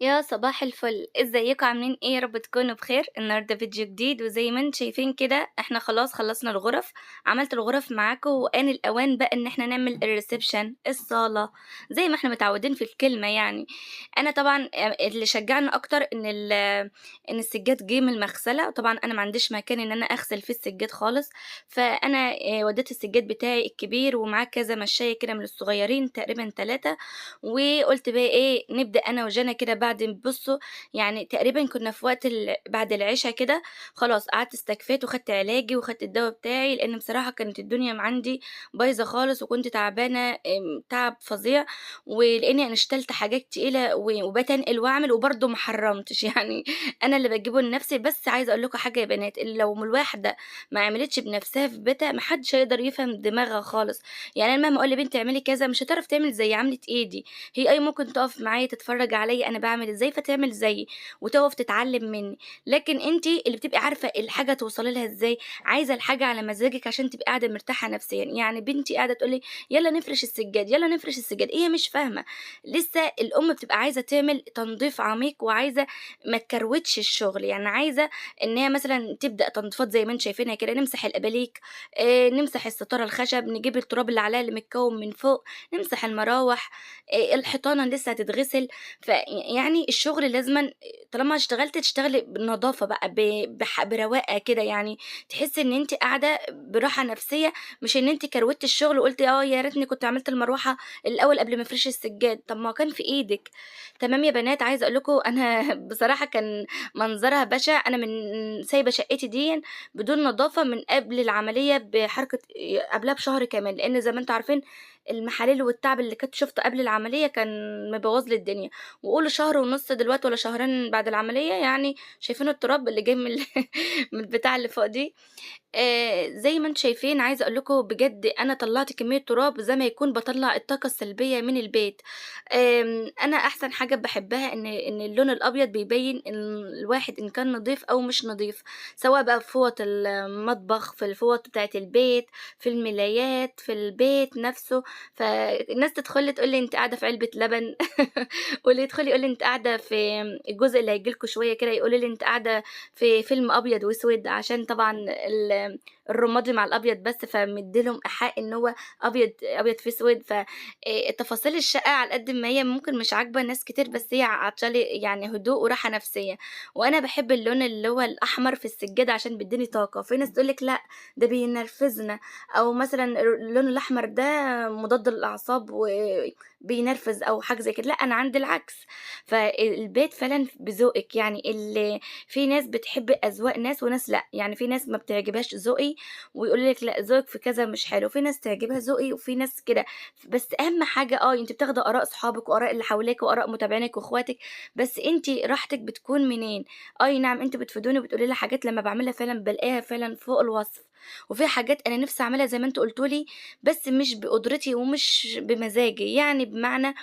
يا صباح الفل، ازيكم عاملين ايه؟ يا رب تكونوا بخير. النهارده فيديو جديد، وزي ما انتم شايفين كده احنا خلاص خلصنا الغرف، عملت الغرف معاكم، وآن الاوان بقى ان احنا نعمل ال reception، الصاله، زي ما احنا متعودين في الكلمة. انا طبعا اللي شجعني اكتر ان السجاد جه من المغسلة، طبعا انا ما عنديش مكان ان انا اغسل فيه السجاد خالص، فانا وديت السجاد بتاعي الكبير ومعاه كذا مشايه كده من الصغيرين تقريبا 3، وقلت بقى ايه نبدا انا وجنى كده بعد. بصوا تقريبا كنا في وقت بعد العشاء كده، خلاص قعدت استكفيت وخدت علاجي وخدت الدواء بتاعي، لان بصراحة كانت الدنيا عندي بايظة خالص وكنت تعبانة، تعب فظيع، ولاني انا اشتلت حاجات تقيلة وبتنقل واعمل وبرده ما حرمتش انا اللي بجيبه لنفسي. بس عايزه اقول لكم حاجة يا بنات، لو الواحدة ما عملتش بنفسها في بيتها ما حدش هيقدر يفهم دماغها خالص. انا مهما اقول لبنتي اعملي كذا مش هتعرف تعمل زي عملت ايدي، هي اي ممكن تقف معايا تتفرج عليا انا بعمل ازاي فتعمل زيي وتقف تتعلم مني، لكن انتي اللي بتبقي عارفه الحاجة توصلي لها ازاي، عايزه الحاجة على مزاجك عشان تبقي قاعدة مرتاحة نفسيا. بنتي قاعدة تقول لي يلا نفرش السجاد، يلا نفرش السجاد، هي مش فاهمه لسه. الام بتبقى عايزه تعمل تنظيف عميق وعايزه ما تكروتش الشغل، عايزه ان هي مثلا تبدا تنظيفات زي ما انتم شايفينها كده، نمسح الاباليك، نمسح الستارة الخشب، نجيب التراب اللي عليها اللي متكون من فوق، نمسح المراوح، الحيطانه لسه هتتغسل. الشغل لازما طالما اشتغلت تشتغلي بالنظافة بقى، برواقه كده، تحسي ان انت قاعدة براحة نفسية، مش ان انت كروتي الشغل وقلتي يا ريتني كنت عملت المروحة الاول قبل ما افرش السجاد، طب ما كان في ايدك. تمام يا بنات، عايزه اقول لكم انا بصراحة كان منظرها بشع، انا من سايبه شقتي دي بدون نظافة من قبل العملية بحركة، قبلها بشهر كمان، لان زي ما انتم عارفين المحاليل والتعب اللي كنت شفته قبل العملية كان مبوظ لي الدنيا، وقولوا شهر ونص دلوقتي ولا شهرين بعد العملية، شايفين التراب اللي جاي من البتاع اللي فوق دي. زي ما انتم شايفين عايزه اقول لكم بجد انا طلعت كمية تراب زي ما يكون بطلع الطاقة السلبية من البيت. انا احسن حاجة بحبها ان اللون الابيض بيبين ان الواحد ان كان نظيف او مش نظيف، سواء بقى في فوط المطبخ، في الفوط بتاعه البيت، في الملايات، في البيت نفسه. فالناس تدخل لي تقول لي انت قاعدة في علبة لبن واللي يدخل يقول لي انت قاعدة في الجزء اللي هيجي لكم شوية كده يقولوا لي انت قاعدة في فيلم ابيض واسود، عشان طبعا الرمادي مع الابيض بس، فمديلهم ايحاء ان هو ابيض في اسود. تفاصيل الشقة على قد ما هي ممكن مش عاجبه ناس كتير، بس هي عطشالي هدوء وراحة نفسية. وانا بحب اللون اللي هو الاحمر في السجادة عشان بيديني طاقة. في ناس تقولك لا ده بينرفزنا، او مثلا اللون الاحمر ده مضاد للاعصاب وبينرفز او حاجة زي كده، لا انا عندي العكس. فالبيت فعلا بذوقك، اللي في ناس بتحب اذواق ناس وناس لا، في ناس ما بتعجبهاش ذوقي ويقول لك لا ذوقك في كذا مش حلو، في ناس تعجبها ذوقي وفي ناس كده. بس اهم حاجة انت بتاخدي اراء صحابك واراء اللي حواليك واراء متابعينك واخواتك، بس انت راحتك بتكون منين؟ اي نعم انتوا بتفيدوني وبتقولي لي حاجات لما بعملها فعلا بلاقيها فعلا فوق الوصف، وفي حاجات انا نفسي اعملها زي ما انتوا قلتوا لي بس مش بقدرتي ومش بمزاجي. بمعنى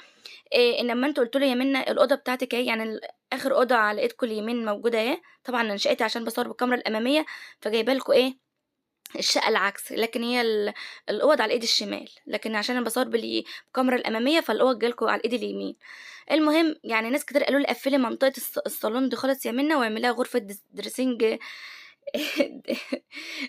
إيه، ان لما انتوا قلتوا لي يا منى الاوضة بتاعتك اهي، اخر اوضة على ايدكم اليمين موجودة اهي، طبعا انا شقتي عشان بصور بالكاميرا الامامية فجايبه لكم ايه الشقة العكس، لكن هي الاوض على الايد الشمال، لكن عشان انا بصور بالكاميرا الامامية فالاوض جالكم على الايد اليمين. المهم ناس كتير قالوا لي قفلي منطقة الصالون دي خالص يا منى واعمليها غرفة دريسنج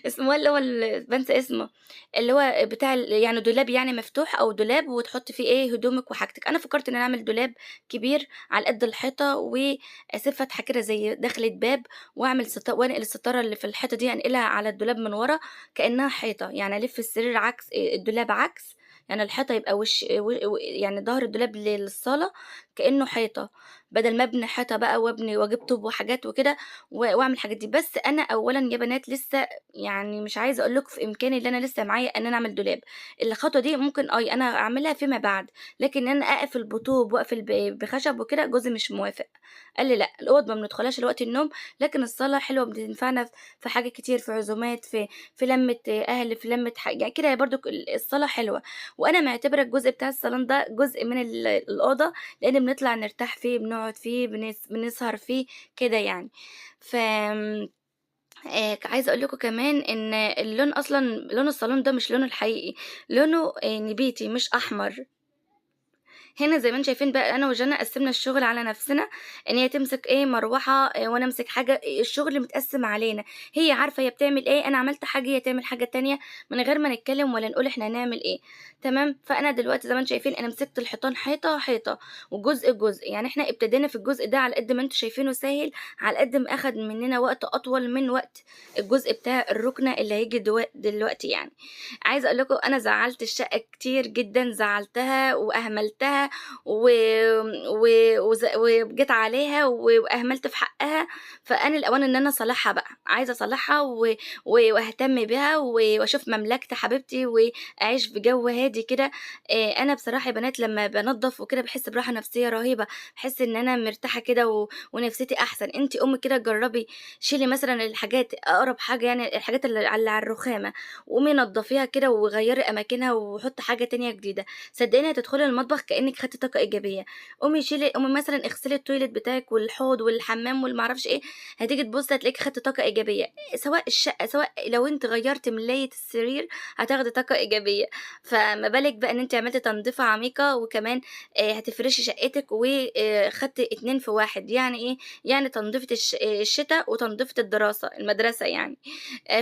اسمه اللي هو بنسى اسمه، اللي هو بتاع دولاب مفتوح او دولاب وتحط فيه ايه هدومك وحاجتك. انا فكرت ان انا اعمل دولاب كبير على قد الحيطة واسيب فتحه كده زي دخلة باب، واعمل وانقل الستارة اللي في الحيطة دي انقلها على الدولاب من ورا كانها حيطة، الف السرير عكس الدولاب عكس، الحيطة يبقى وش يعني ظهر الدولاب للصاله كانه حيطة، بدل ما ابني حيطة بقى وابني واجيب طوب وحاجات وكده واعمل الحاجات دي. بس انا اولا يا بنات لسه مش عايزه اقول لكم في امكاني اللي انا لسه معايا ان انا اعمل دولاب، الخطوة دي ممكن انا اعملها فيما بعد، لكن ان انا اقفل بطوب واقفل بخشب وكده جوزي مش موافق، قال لي لا الاوض ما بندخلهاش لوقت النوم، لكن الصاله حلوة بتنفعنا في حاجات كتير، في عزومات، في لمه اهل، في لمه حاجة كده، برضو الصاله حلوة. وانا معتبره الجزء بتاع الصالون ده جزء من الاوضة، لان بنطلع نرتاح فيه، بنقعد فيه، بنسهر فيه كده. عايزه اقول لكم كمان ان اللون اصلا لون الصالون ده مش لونه الحقيقي، لونه نبيتي مش احمر. هنا زي ما أنتم شايفين بقى أنا وجنى قسّمنا الشغل على نفسنا، إن هي تمسك إيه، مروحة وأنا أمسك حاجة، الشغل متقسّم علينا، هي عارفة هي بتعمل إيه، أنا عملت حاجة هي تعمل حاجة تانية، من غير ما نتكلم ولا نقول إحنا هنعمل إيه، تمام؟ فأنا دلوقتي زي ما أنتم شايفين أنا مسكت الحيطان حيطة، حيطة، وجزء، جزء، يعني إحنا ابتدينا في الجزء ده على قد ما أنتم شايفينه سهل، على قد ما أخد مننا وقت أطول من وقت الجزء بتاع الركنة اللي هييجي دلوقتي يعني. عايزة أقول لكم أنا زعلت الشقة كتير جدًا، زعلتها وأهملتها و و وز وجيت عليها وأهملت في حقها، فآن الأوان إن أنا أصالحها بقى، عايزة أصالحها و و وأهتم بيها وأشوف مملكتي حبيبتي وأعيش في جو هادي كده. أنا بصراحة يا بنات لمّا بانضف وكده باحس براحة نفسية رهيبة، باحس إن أنا مرتاحة كده ونفسيتي أحسن. أنتِ قومي كده جربي، شيلي مثلًا الحاجات أقرب حاجة يعني الحاجات اللي على الرخامة، قومي نضفيها كده وغيّري أماكنها وحطي حاجة تانية جديدة، صدقيني هتدخلي المطبخ كأنِك خدتِ طاقة إيجابية. قومي شيلي، قومي مثلًا اغسلي ال toilet بتاعِك والحوض والحمام والما أعرفش إيه، هتيجي تبُصي هتلاقيكِ خدتِ طاقة إيجابية، سواء الشقة، سواء لو أنتِ غيّرتِ ملاية السرير هتاخدي طاقة إيجابية، فما بالِك بقى إن أنتِ عملتِ تنضيفة عميقة وكمان هتفرشي شقتِك و خدتِ 2 في 1، يعني إيه؟ يعني تنضيفة الشتا وتنضيفة الدراسة، المدرسة يعني.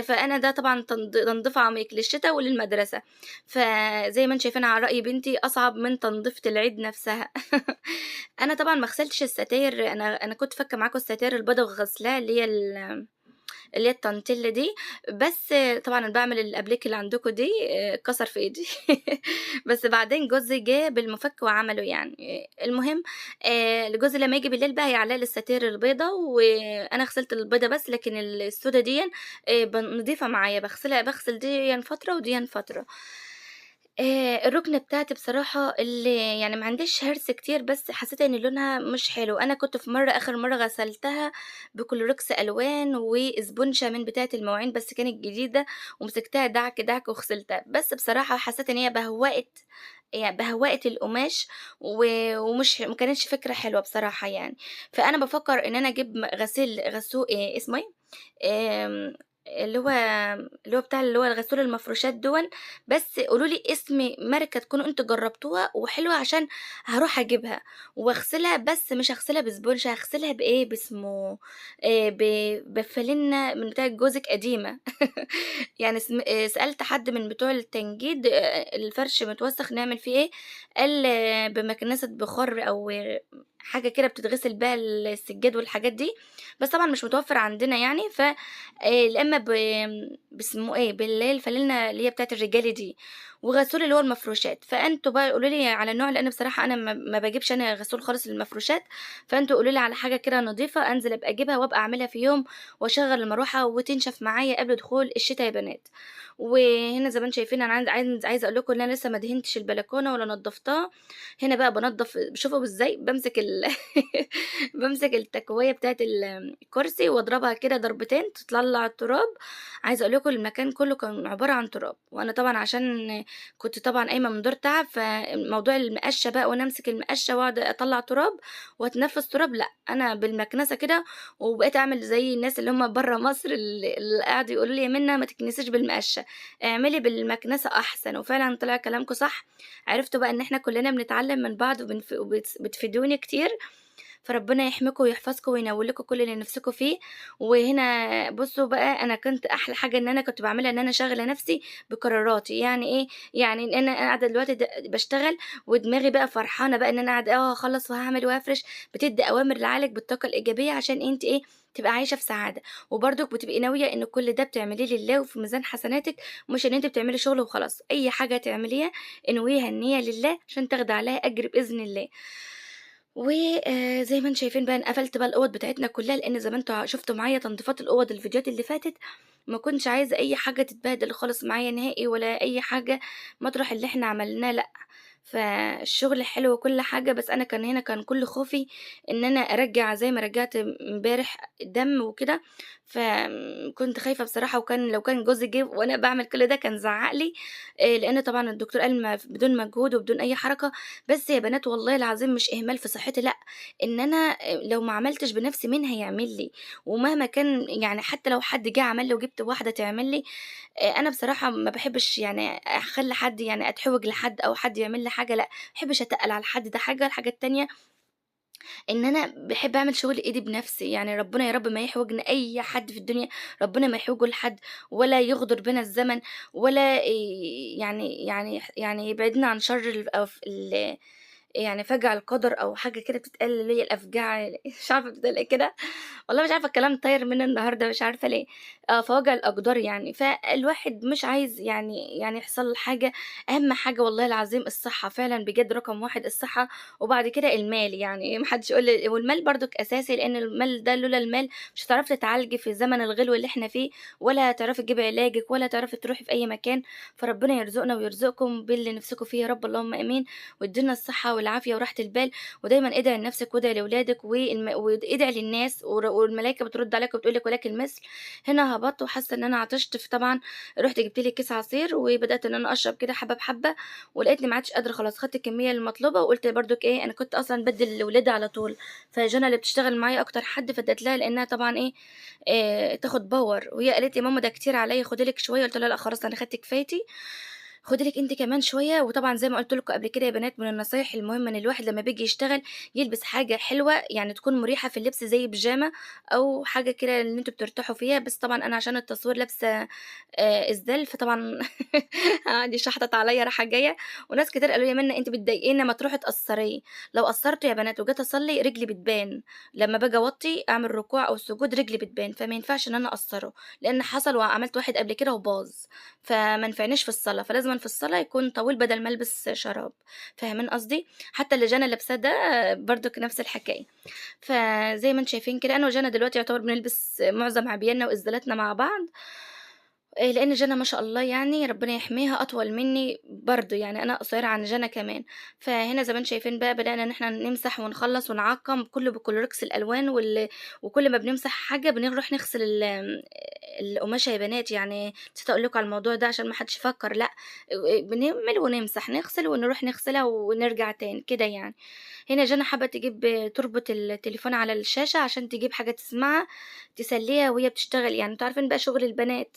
فأنا ده طبعًا تنضيف عميق للشتا وللمدرسة، فزي ما أنتم شايفين على رأي بنتي أصعب من تنضيفة العيد نفسها. أنا طبعًا ما غسلتش الستاير، أنا كنت فاكة معاكم الستاير البيضا وغسلاها اللي هي التانتيل دي، بس طبعًا أنا باعمل الأبليك اللي عندكم دي اتكسر في إيدي. بس بعدين جوزي جه بالمفك وعمله يعني. المهم جوزي لما ييجي بالليل بقى هيعلق لي الستاير البيضا، وأنا غسلت البيضا بس، لكن السودا ديًا نضيفة معايا، باغسل ديًا فترة وديًا فترة. الركنة بتاعتي بصراحة اللي يعني ما عنديش هرس كتير، بس حسيت إن لونها مش حلو. أنا كنت في مرة آخر مرة غسلتها بكلوركس ألوان وإسبونجة من بتاعة المواعين بس كانت جديدة، ومسكتها دعك دعك وغسلتها، بس بصراحة حسيت إن هي بهوقت، يعني بهوقت القماش ومش ما كانتش فكرة حلوة بصراحة يعني. فأنا بافكر إن أنا أجيب غسيل اسمه إيه؟ آمم اللي هو اللي هو بتاع اللي هو الغسول المفروشات دُوًا، بس قولوا لي اسم ماركة تكونوا أنتم جربتوها وحلوة عشان هاروح أجيبها وأغسلها، بس مش هاغسلها بسبونجة، هاغسلها بإيه، باسمه بفالينة من بتاعة جوزِك قديمة. يعني سألت حد من بتوع التنجيد، الفرش متوسخ نعمل فيه إيه، قال بمكنسة بخار أو حاجة كده بتتغسل بيها السجاد والحاجات دي، بس طبعًا مش متوفر عندنا يعني، لا إما باسمه إيه، باللي هي الفانلة اللي هي بتاعة الرجالي دي، وغسول اللي هو المفروشات. فأنتم بقى قولوا لي على النوع، لأن بصراحة أنا ما باجيبش أنا غسول خالص للمفروشات، فأنتم قولوا لي على حاجة كده نضيفة أنزل أبقى أجيبها وأبقى أعملها في يوم وأشغل المروحة وتنشف معايا قبل دخول الشتا يا بنات. وهنا زي ما انتم شايفين أنا عايزة أقول لكم إن أنا لسه ما دهنتش البلكونة ولا نضفتها. هنا بقى بنضف، شوفوا إزاي بمسك بمسك التكوية بتاعة الكرسي وأضربها كده ضربتين تطلع التراب. عايزة أقول لكم المكان كله كان عبارة عن تراب، وأنا طبعًا عشان كنت طبعًا قايمة من دور تعب، فموضوع المقشة بقى وأنا أمسك المقشة وأقعد أطلع تراب وأتنفس تراب، لأ أنا بالمكنسة كده، وبقيت أعمل زي الناس اللي هم برا مصر اللي قعدوا يقولوا لي يا منى ما تكنسيش بالمقشة، اعملي بالمكنسة أحسن، وفعلًا طلع كلامكم صح. عرفتوا بقى إن إحنا كلنا بنتعلم من بعض وبتفيدوني كتير، فربنا يحميكم ويحفظكم وينولكم كل اللي نفسكم فيه. وهنا بصوا بقى، أنا كنت أحلى حاجة إن أنا كنت بعملها إن أنا شاغلة نفسي بقراراتي. يعني إيه؟ يعني إن أنا قاعدة دلوقتي بشتغل ودماغي بقى فرحانة بقى إن أنا قاعدة هخلص وهعمل وهفرش، بتدي أوامر لعقلك بالطاقة الإيجابية عشان أنت إيه؟ تبقى عايشة في سعادة، وبرضك بتبقي ناوية إن كل ده بتعمليه لله وفي ميزان حسناتك، مش إن أنت بتعملي شغل وخلاص. أي حاجة تعمليها انويها النية لله عشان تاخدي عليها أجر بإذن الله. زي ما انتم شايفين بقى أنا قفلت بقى الأوض بتاعتنا كلها، لأن زي ما انتم شفتوا معايا تنظيفات الأوض الفيديوهات اللي فاتت، ما كنتش عايزة أي حاجة تتبهدل خالص معايا نهائي، ولا أي حاجة مطرح اللي احنا عملناه لأ. فالشغل حلو وكل حاجة، بس أنا كان هنا كان كل خوفي إن أنا أرجع زي ما رجعت امبارح دم وكده، فكنت خايفة بصراحة. وكان لو كان جوزي جه وأنا بعمل كل ده كان زعق لي، لأن طبعا الدكتور قال بدون مجهود وبدون أي حركة. بس يا بنات والله العظيم مش إهمال في صحتي، لأ، إن أنا لو ما عملتش بنفسي مين هيعمل لي؟ ومهما كان يعني حتى لو حد جه عمل لي وجبت واحدة تعمل لي، أنا بصراحة ما بحبش يعني أخلي حد يعني أتحوج لحد أو حد يعمل لي حاجة، لأ، ما باحبش أتقّل على حد، ده حاجة. الحاجة التانية إن أنا باحب أعمل شغل إيدي بنفسي، يعني ربنا يا رب ما يحوجنا أي حد في الدنيا، ربنا ما يحوجه لحد، ولا يغدر بينا الزمن، ولا يعني يبعدنا عن شر ال أو ف ال يعني فجع القدر أو حاجة كده بتتقال اللي هي الأفجع، مش عارفة بتتقال إيه كده، والله مش عارفة الكلام طاير مني النهارده مش عارفة ليه، فوجع الأقدار يعني. فالواحد مش عايز يعني يحصل حاجة، أهم حاجة والله العظيم الصحة فعلًا بجد رقم 1 الصحة، وبعد كده المال يعني، ما حدش يقول لي والمال برضك أساسي، لأن المال ده لولا المال مش هتعرفي تتعالجي في زمن الغلو اللي إحنا فيه، ولا هتعرفي تجيبي علاجِك، ولا هتعرفي تروحي في أي مكان. فربنا يرزقنا ويرزقكم باللي نفسكم فيه يا رب، اللهم آمين، ويدينا الصحة والعافية وراحة البال. ودايمًا ادعي لنفسِك وادعي لولادِك وادعي للناس، والملايكة بترد عليك وبتقول لِك ولك المثل. هنا هبطت وحاسة إن أنا عطشت، فطبعًا رُحت جبت لي كيس عصير وبدأت إن أنا أشرب كده حبة بحبة، ولقيتني ما عدتش قادرة خلاص، خدت الكمية المطلوبة. وقلت برضك إيه، أنا كنت أصلًا بادّي لولادي على طول، فجنى اللي بتشتغل معايا أكتر حد فاديت لها، لأنها طبعًا إيه، تاخد power، وهي قالت لي: "ماما ده كتير عليّا، خدي لِك شوية." قلت لها: "لأ خلاص أنا خدت كفايتي، خدي لِك أنتِ كمان شوية." وطبعًا زي ما قلت لكم قبل كده يا بنات، من النصايح المهمة إن الواحد لما بييجي يشتغل يلبس حاجة حلوة، يعني تكون مريحة في اللبس زي بيجامة أو حاجة كده اللي أنتم بترتاحوا فيها. بس طبعًا أنا عشان التصوير لابسة إسدال، فطبعًا قعد يشحطط عليّا رايحة جاية، وناس كتير قالوا لي: "يا منى أنتِ بتضايقينا، ما تروحي تقصريه." لو قصرته يا بنات وجيت أصلي رجلي بتبان، لما باجي أوطي أعمل ركوع أو سجود رجلي بتبان، فما ينفعش إن أنا أقصره، لأن حصل وعملت واحد قبل كده وباظ، فما نفعنيش في الصلاة، فلازمًا في الصلاة يكون طويل بدل ما ألبس شراب، فاهمين قصدي؟ حتى اللي جنى لابساه ده برضك نفس الحكاية. فزي ما أنتم شايفين كده أنا وجنى دلوقتي يعتبر بنلبس معظم عبياننا وإسدالاتنا مع بعض، لأن جنى ما شاء الله يعني ربنا يحميها أطول مني برضه، يعني أنا قصيرة عن جنى كمان. فهنا زي ما أنتم شايفين بقى بدأنا إن إحنا نمسح ونخلص ونعقم كله بكلوركس الألوان، وكل ما بنمسح حاجة بنروح نغسل القماشة يا بنات، يعني نسيت أقول لكم على الموضوع ده عشان ما حدش يفكر، لأ، بنعمل ونمسح، نغسل ونروح نغسلها ونرجع تاني كده يعني. هنا جنى حابة تجيب تربط التليفون على الشاشة عشان تجيب حاجة تسمعها تسليها وهي بتشتغل، يعني انتوا عارفين بقى شغل البنات.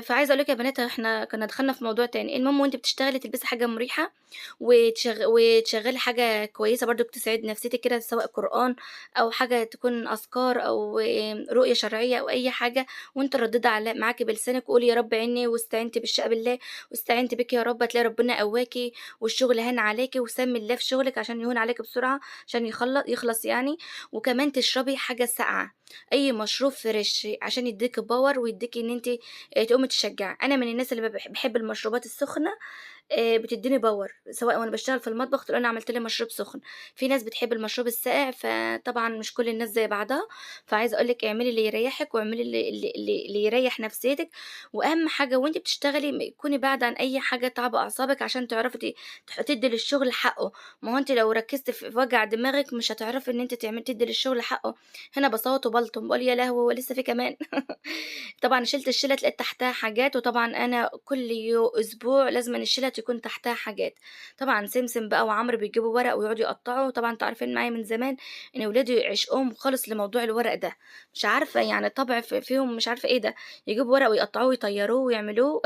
فعايزة أقول لكم يا بنات إحنا كنا دخلنا في موضوع تاني. المهم وأنتِ بتشتغلي تلبسي حاجة مريحة، وتشغلي حاجة كويسة برضه بتسعد نفسيتِك كده، سواء قرآن أو حاجة تكون أذكار أو رؤية شرعية أو أي حاجة، وأنتِ رددي على معاكِ بلسانِك وقولي يا رب عيني، واستعنت بالشقة بالله واستعنت بيك يا رب، هتلاقي ربنا قواكِ والشغل هان عليكِ، وسمي الله في شغلِك عشان يهون عليكِ بسرعة، عشان يخلص يعني. وكمان تشربي حاجة ساقعة، أي مشروب fresh عشان يديكِ power ويديكِ إن أنتِ تقومي تشجعي. أنا من الناس اللي باحب المشروبات السخنة، بتديني power، سواء وأنا باشتغل في المطبخ تلاقوني عملت لي مشروب سخن. في ناس بتحب المشروب الساقع، فطبعًا مش كل الناس زي بعضها. فعايزة أقول لِك اعملي اللي يريحِك واعملي اللي يريح نفسيتِك، وأهم حاجة وأنتِ بتشتغلي كوني بعيدة عن أي حاجة تعب أعصابِك عشان تعرفي تدي للشغل حقه. ما هو أنتِ لو ركزتي في وجع دماغِك مش هتعرفي إن أنتِ تدي للشغل حقه. هنا بصوت وبلطم بقول يا لهوي هو لسه في كمان. طبعًا شلت الشلت لقيت تحتها حاجات، وطبعًا أنا كل أسبوع لازمًا الشلت يكون تحتها حاجات. طبعًا سمسم بقى وعمرو بيجيبوا ورق ويقعدوا يقطعوا، طبعًا انتوا عارفين معايا من زمان إن ولادي عشقهم خالص لموضوع الورق ده، مش عارفة يعني طبع فيهم مش عارفة إيه ده، يجيبوا ورق ويقطعوه ويطيروه ويعملوه.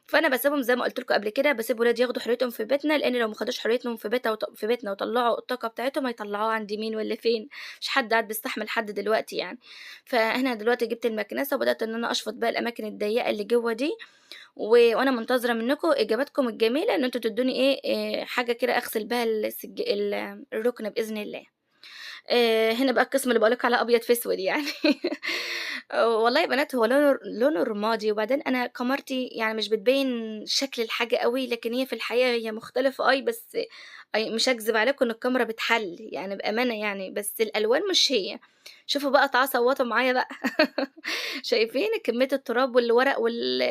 فأنا باسيبهم زي ما قلت لكم قبل كده، باسيب ولادي ياخدوا حريتهم في بيتنا، لأن لو ما خدوش حريتهم في بيتنا وطلعوا الطاقة بتاعتهم هيطلعوها عند مين ولا فين؟ مش حد قاعد بيستحمل حد دلوقتي يعني. فهنا دلوقتي جبت المكنسة وبدأت إن أنا أشفط بقى الأماكن الضيقة اللي جوه دي، وأنا منتظرة منكم إجاباتكم الجميلة إن أنتوا تدوني إيه حاجة كده أغسل بها الركن بإذن الله. هنا بقى القسم اللي بقول لكم على أبيض في أسود يعني. والله يا بنات هو لونه رمادي، وبعدين أنا كاميرتي يعني مش بتبين شكل الحاجة قوي، لكن هي في الحقيقة هي مختلفة بس مش هكذب عليكم إن الكاميرا بتحل يعني بأمانة يعني، بس الألوان مش هي. شوفوا بقى تعالوا صوتوا معايا بقى. شايفين كمية التراب والورق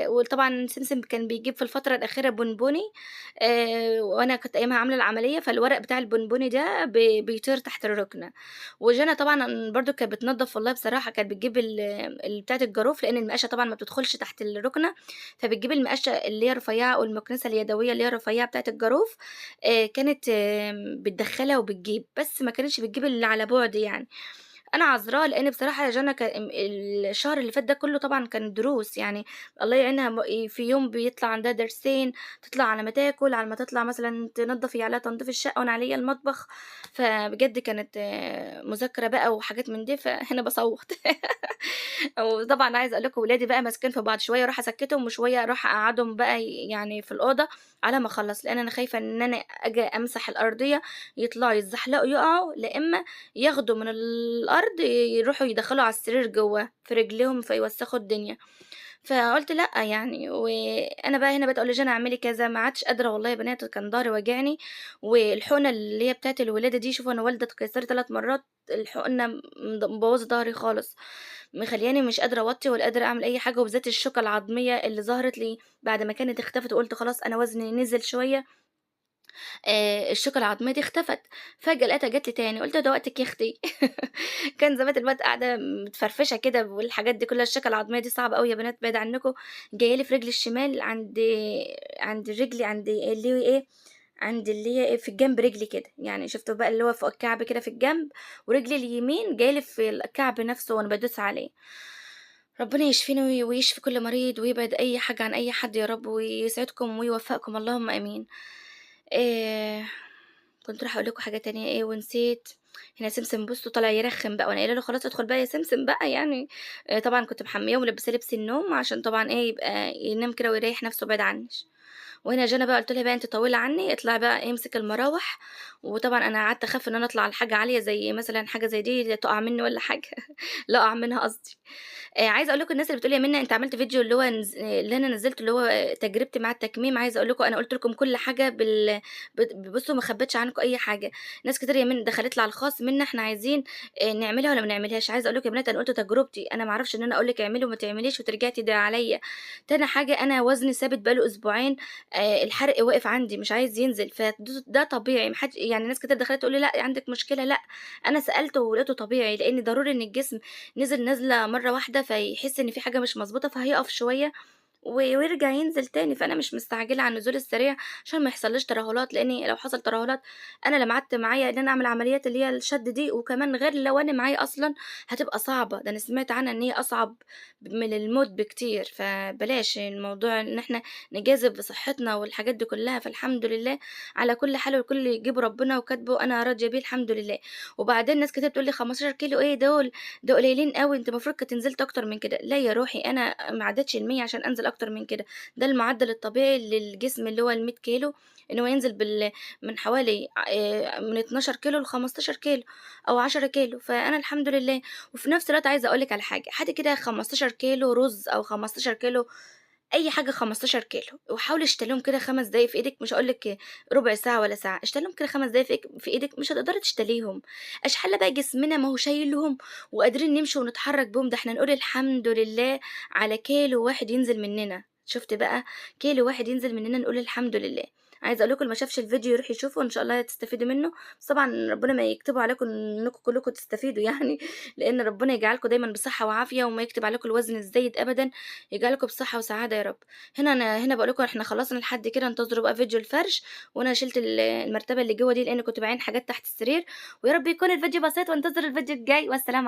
وطبعا سمسم كان بيجيب في الفترة الأخيرة بونبوني، وأنا كنت أيامها عاملة العملية، فالورق بتاع البونبوني ده بيطير تحت الركنة. وجنى طبعا برضو كانت بتنظف، والله بصراحة كانت بتجيب بتاعة الجاروف، لأن المقاشة طبعا ما بتدخلش تحت الركنة، فبتجيب المقاشة اللي هي رفيعة أو المكنسة اليدوية اللي هي رفيعة بتاعة الجاروف، كانت بتدخلها وبتجيب، بس ما كانتش بتجيب اللي على بعد يعني. أنا عذراه، لإن بصراحة يا جنى الشهر اللي فات ده كله طبعًا كان دروس، يعني الله يعينها في يوم بيطلع عندها درسين، تطلع على ما تاكل، على ما تطلع مثلًا تنضّف، هي عليها تنضيف الشقة وأنا عليّا المطبخ، فبجد كانت مذاكرة بقى وحاجات من دي، فهنا باصوّت. وطبعًا عايزة أقول لكم ولادي بقى ماسكين في بعض، شوية أروح أسكّتهم وشوية أروح أقعّدهم بقى يعني في الأوضة على ما أخلّص، لإن أنا خايفة إن أنا آجي أمسح الأرضية يطلعوا يتزحلقوا يُقعوا، لا إمّا ياخدوا من الأرض يروحوا يدخّلوا على السرير جوّه في رجليهم فيوسخوا الدنيا. فقُلت لأ يعني، وأنا بقى هنا بقيت أقول لجنى اعملي كذا، ما عدتش قادرة والله يا بنات، كان ضهري واجعني، والحقنة اللي هي بتاعة الولادة دي، شوفوا أنا والدة قيصري 3 مرات، الحقنة مبوظة ضهري خالص، مخلياني مش قادرة أوطي ولا قادرة أعمل أي حاجة، وبالذات الشوكة العضمية اللي ظهرت لي بعد ما كانت اختفت، وقُلت خلاص أنا وزني نزل شوية، الشوكة العضمية دي اختفت، فجأة لقيتها جات لي تاني، قُلت ده وقتِك يا أختي. كان زمان الوقت قاعدة متفرفشة كده والحاجات دي كلها، الشوكة العضمية دي صعبة أوي يا بنات بعيد عنكم، جاية لي في رجلي الشمال عند رجلي، عند اللي هو إيه، عند اللي هي إيه، في الجنب رجلي كده، يعني شُفتوا بقى اللي هو فوق الكعب كده في الجنب، ورجلي اليمين جاية لي في الكعب نفسه وأنا بادوس عليه. ربنا يشفيني ويشفي كل مريض ويبعد أي حاجة عن أي حد يا رب، ويسعدكم ويوفقكم اللهم آمين. كنت رايحة أقول لكم حاجة تانية إيه ونسيت. هنا سمسم بُصّوا طالع يرخم بقى، وأنا قايلة له خلاص ادخل بقى يا سمسم بقى يعني. طبعًا كنت محمياه وملبساه لبس النوم عشان طبعًا إيه يبقى ينام كده ويريح نفسه بعيد عني. وهنا جنى بقى قُلت لها بقى أنتِ طويلة عني، اطلعي بقى امسك المراوح. وطبعًا أنا قعدت أخاف إن أنا أطلع على حاجة عالية زي مثلًا حاجة زي دي تقع مني والّا حاجة، لا أقع منها قصدي. عايزة أقول لكم الناس اللي بتقول لي يا منى أنتِ عملتِ فيديو اللي هو اللي أنا نزلته اللي هو تجربتي مع التكميم، عايزة أقول لكم أنا قُلت لكم كل حاجة بصوا ما خبيتش عنكم أي حاجة. ناس كتير يا منى دخلت لي على الخاص، منى إحنا عايزين نعملها والّا ما نعملهاش؟ عايزة أقول لكم يا بنات أنا قُلت تجربتي، أنا ما أعرفش إن أنا أقول لِك اعملي وما تعمليش وترجعي تدعي عليَّ. تاني حاجة أنا وزني ثابت بقى له أسبوعين، الحرق واقف عندي مش عايز ينزل، ده طبيعي، ما حدش يعني ناس كتير دخلت تقول لي لأ عندِك مشكلة، لأ أنا سألت ولقيته طبيعي، لإن ضروري إن الجسم نزل نزلة مرة واحدة فيحس إن في حاجة مش مضبوطة فهيقف شوية ويرجع ينزل تاني. فأنا مش مستعجلة على النزول السريع عشان ما يحصليش ترهلات، لإن لو حصل ترهلات أنا لما قعدت معايا إن أنا أعمل عمليات اللي هي الشد دي، وكمان غير لو أنا معايا أصلًا هتبقى صعبة، ده أنا سمعت عنها إن هي أصعب من الموت بكتير، فبلاش الموضوع إن إحنا نجازف بصحتنا والحاجات دي كلها. فالحمد لله على كل حال، وكل اللي يجيبه ربنا وكاتبه أنا راضية بيه الحمد لله. وبعدين ناس كتير بتقول لي 15 كيلو إيه دول؟ ده قليلين أوي، أنتِ المفروض كنت نزلتِ أكتر من كده. لا يا روحي، أنا ما عدتش ال100 عشان أنزل أكتر من كده، ده المعدل الطبيعي للجسم اللي هو ال100 كيلو، إن هو ينزل من حوالي من 12 كيلو ل15 كيلو أو 10 كيلو. فأنا الحمد لله. وفي نفس الوقت عايزة أقول لِك على حاجة، هاتي كده 15 كيلو رز أو 15 كيلو أي حاجة، 15 كيلو، وحاولي اشتليهم كده 5 دقايق في إيدِك، مش هاقول لِك ربع ساعة ولا ساعة، اشتليهم كده 5 دقايق في إيدِك، مش هتقدري تشتليهم. أشحال بقى جسمنا ما هو شايلهم وقادرين نمشي ونتحرك بيهم، ده إحنا نقول الحمد لله على كيلو واحد ينزل مننا. شُفت بقى؟ كيلو واحد ينزل مننا نقول الحمد لله. عايزة أقول لكم اللي ما شافش الفيديو يروح يشوفه، إن شاء الله هتستفيدوا منه، بس طبعًا ربنا ما يكتبه عليكم إنكم كلكم تستفيدوا يعني، لإن ربنا يجعلكم دايمًا بصحة وعافية، وما يكتب عليكم الوزن الزايد أبدًا، يجعلكم بصحة وسعادة يا رب. هنا أنا هنا باقول لكم إحنا خلصنا لحد كده، انتظروا بقى فيديو الفرش، وأنا شِلت المرتبة اللي جوه دي لإن كنت باعين حاجات تحت السرير. ويا رب يكون الفيديو بسيط، وانتظروا الفيديو الجاي، والسلام عليكم.